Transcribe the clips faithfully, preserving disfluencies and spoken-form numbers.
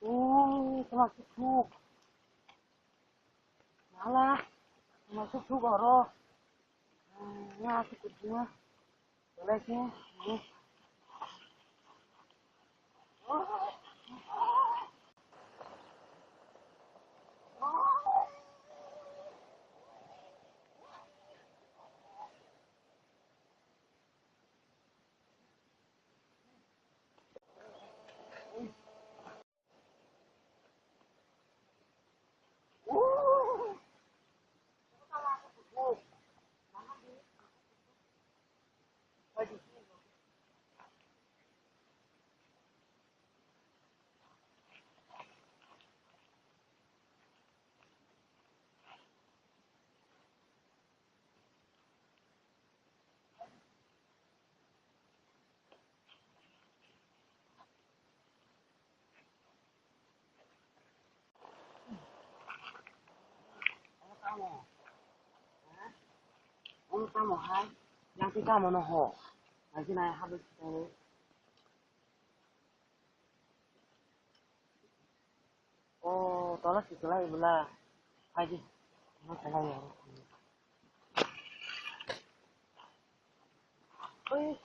Oh, tama suk suk. Nala, tama suk suk oro. Nga suk suk nga. Belai sih. Omo tamo hai, yang twi tamo no ho, nai nai habwi. O tola si kwlai bwla. Phaidi. Ano kwlai ya. Oi.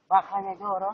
Ba khaina do oro.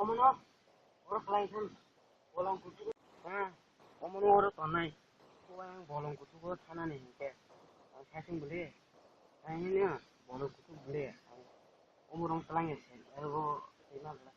Omono oro khlai thang, bolong kuchuk. Ha, omono oro tonai. Kuwang bolong kuchugo thanani hinkhe. Ang sasing bwle. Ang hino bolong kuchuk bwle. Omorong twlangya se, ebo twi ma bwle.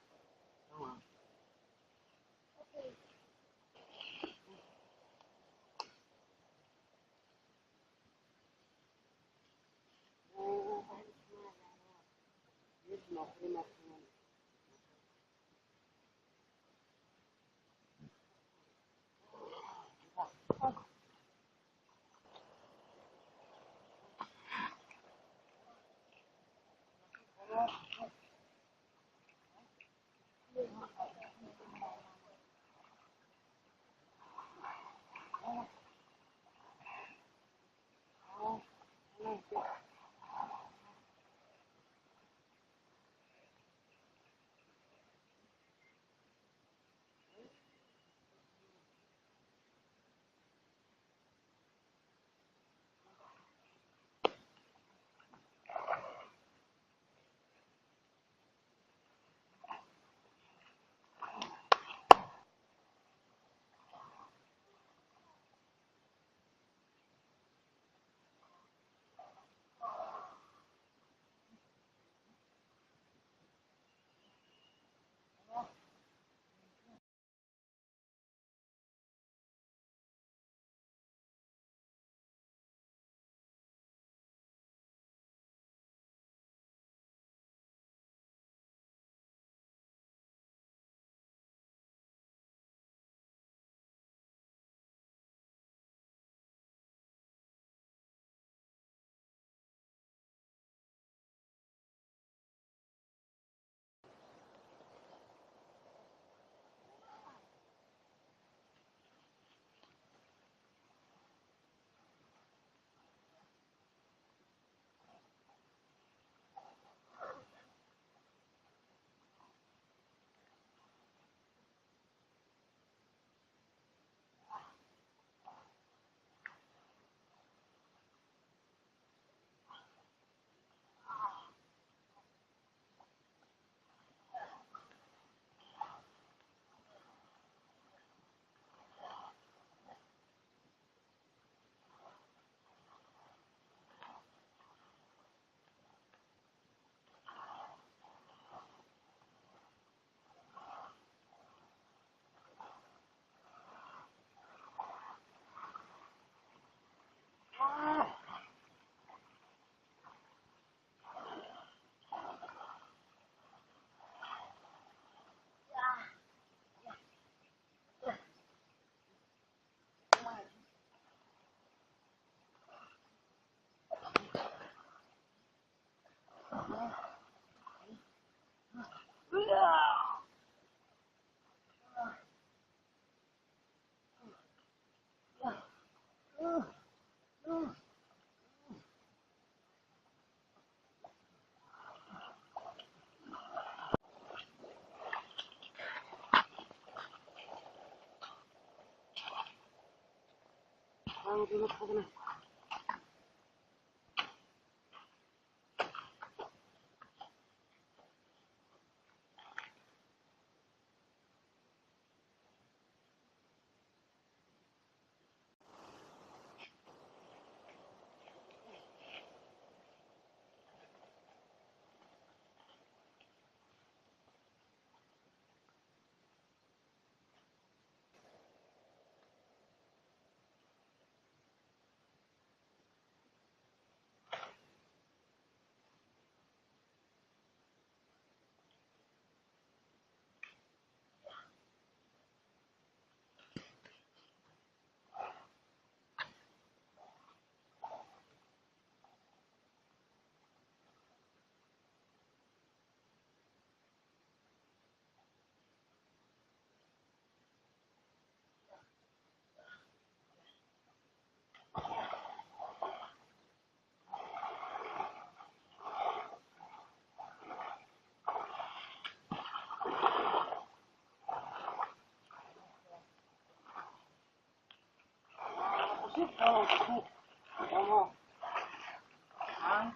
Ang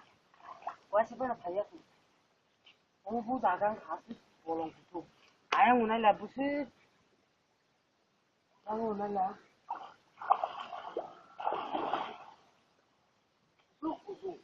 waisa bai phaiya kho. Omo bo jaga ang kha se bolong kuthuk. Ayang unai la busi. Ang unai la. Kuthuk kuthuk.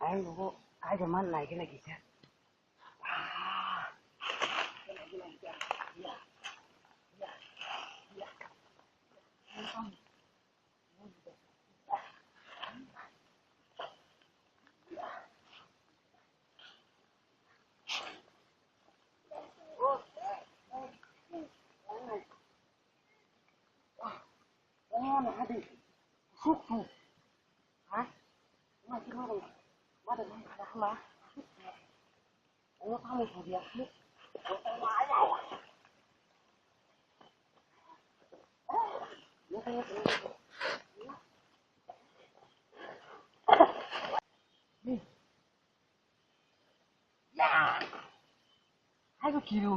Ang nugo, kaisa man nai khe nai kisa. Hai ko kiro.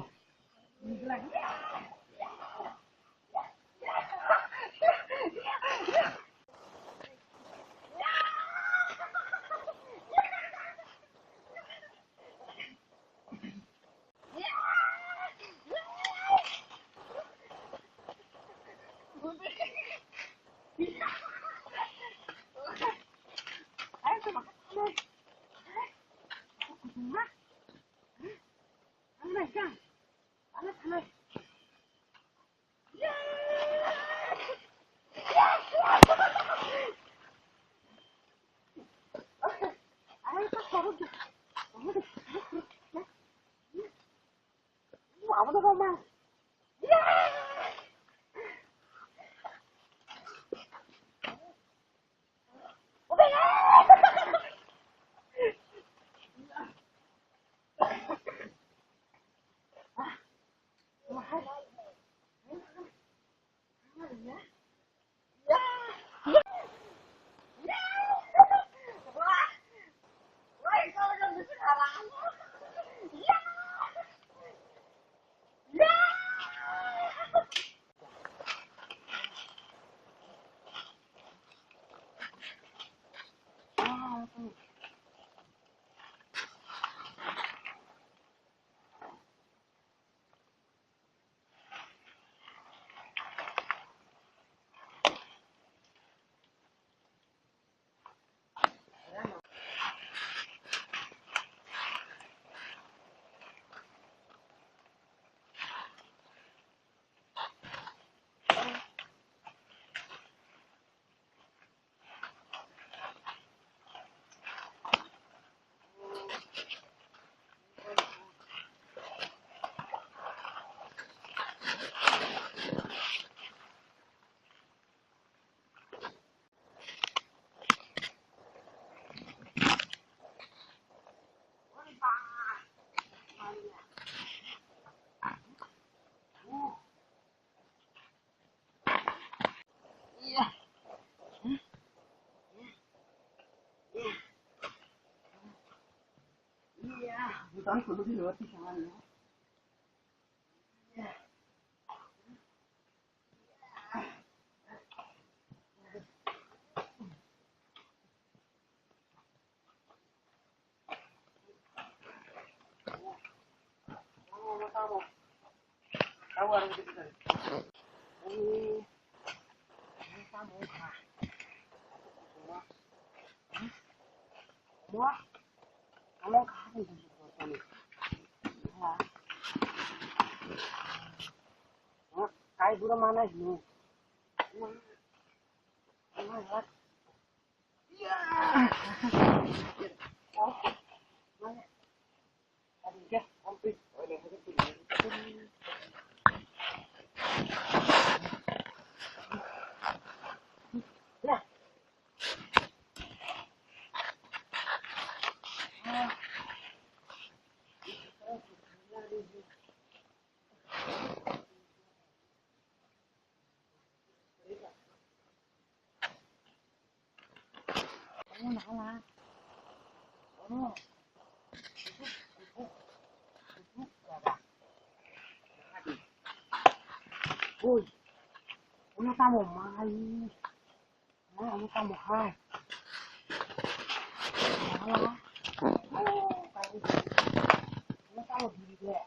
Kai bura mana hino. Oi, ano tamo mai. Ano tamo hai. Ano tamo diri de.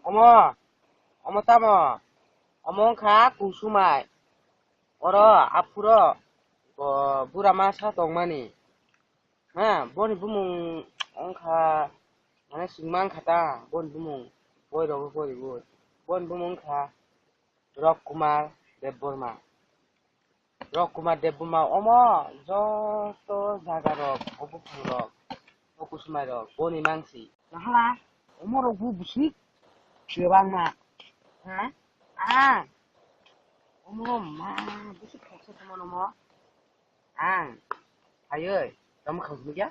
Omo, omo tamo? Omo wngkha kusumai. Oro aphuru, o, bura masa tongmani. Ha, boni bumung wngkha, mane, singma wngkha ta, boni bumung, boi rogo poribo. Boni bumung wngkha Rok Kumar Debbarma. Rok Kumar Debbarma omo joto jaga rok, o buphang rok, O kusumai rok, boni mangsi. Nahala, omo rok bu busik. Kebang ma. Ha? Ah. Omo ma, busik khoksa tongma nomo. Ang. Hayoi, kamu khang sumikya?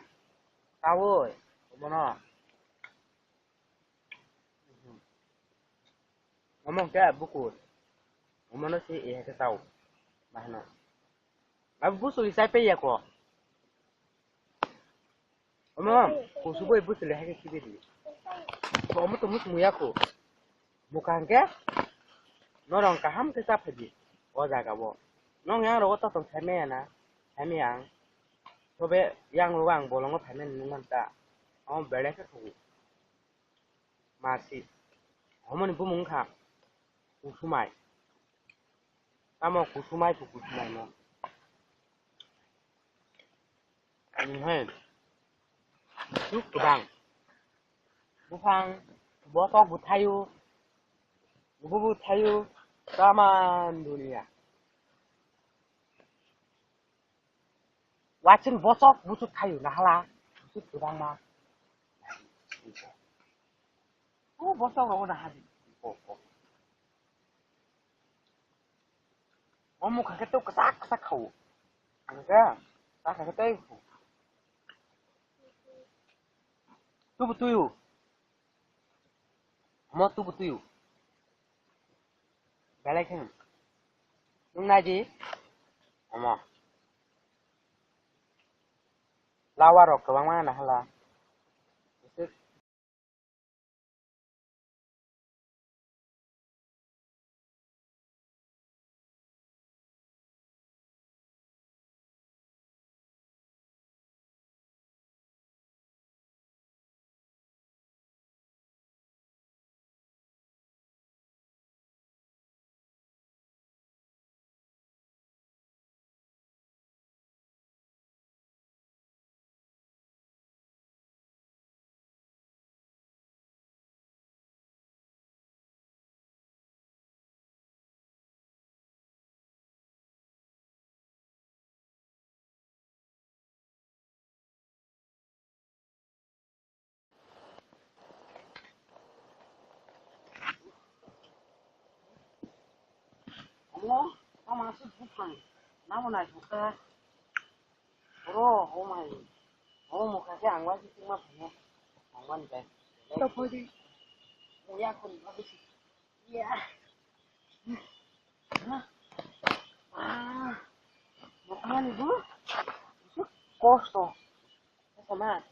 Tawoi, omo no. Omo hwnkhe bukur. Omono se eha khe tao. Bahano. Abo busu isai pe yako. Omo kusu boi busu le hake khibi di. Omo to musu muya ko. Buka hwnkhe norong kaham khe cha phai di. O jaga o. Nong yang rogo to tong thai maya na. Thai maya ang. Tobe yang rogo ang bolongo phai mani nung man ta. Omo belai khe khubu. Masi. Omoni bumung wngkha kusumai. Tamo kusumai, kusumai no. Hai. Tuk kubang. Bufang, botok buthayu. Bubu buthayu. Taman dunia. Watching bosok buchuk thayu nahala. Buchuk kwbangma. O bosok rogo naha di. O mukha khe to kwchak kwchak khao. Ang khe ta kha khe tei. Tubu tuyu. Omo tubu tuyu. Belai khe. Nung nai di. Omo. Lawa rok kwbangma nahala. Omo, tamo aswk buphang, namo naithok kha. Oro, oh my, omo mokha khe ang waisa chwngma phainai, ang mani bai. Topodi. Oya khori ba bisi. Ya. Ah. Mokha ni bu. Kosto. Sama.